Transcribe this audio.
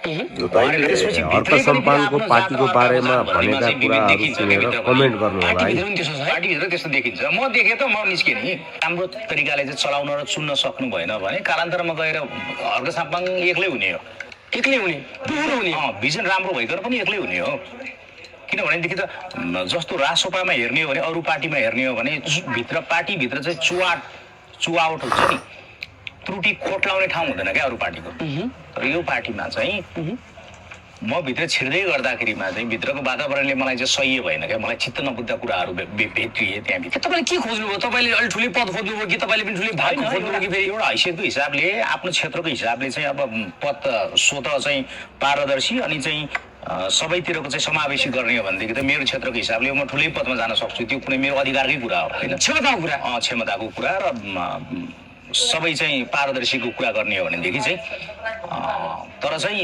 अर्क सम्पानको पार्टीको बारेमा भनेका कुराहरू सुनेर कमेन्ट गर्नु होला है। पार्टीभित्र त्यस्तो देखिन्छ। म देखेँ त म निस्केँ नि। राम्रो तरिकाले चाहिँ चलाउन र चुन्न सक्नु भएन भने कालान्तरमा गएर अर्क सम्पाङ एक्लै हुने हो। एक्लै हुने भिजन राम्रो भइकन पनि एक्लै हुने हो। किनभनेदेखि त जस्तो रासोपामा हेर्ने हो भने अरू पार्टीमा हेर्ने हो भने भित्र पार्टीभित्र चाहिँ चुवावट हुन्छ नि, त्रुटि खोट्लाउने ठाउँ हुँदैन क्या अरू पार्टीको। तर यो पार्टीमा चाहिँ म भित्र छिर्दै गर्दाखेरिमा चाहिँ भित्रको वातावरणले मलाई चाहिँ सही भएन क्या। मलाई चित्त नबुझ्दा कुराहरू भेटिए त्यहाँभित्र। तपाईँले के खोज्नुभयो? तपाईँले अलिक ठुलै पद खोज्नुभयो कि तपाईँले पनि ठुलै भाग खोज्नुभयो कि फेरि एउटा हैसियतको हिसाबले आफ्नो क्षेत्रको हिसाबले चाहिँ अब पद स्वतः चाहिँ पारदर्शी अनि चाहिँ सबैतिरको चाहिँ समावेशी गर्ने हो भनेदेखि त मेरो क्षेत्रको हिसाबले म ठुलै पदमा जान सक्छु। त्यो कुनै मेरो अधिकारकै कुरा हो होइन, क्षमताको कुरा र सबै चाहिँ पारदर्शीको कुरा गर्ने हो भनेदेखि चाहिँ तर चाहिँ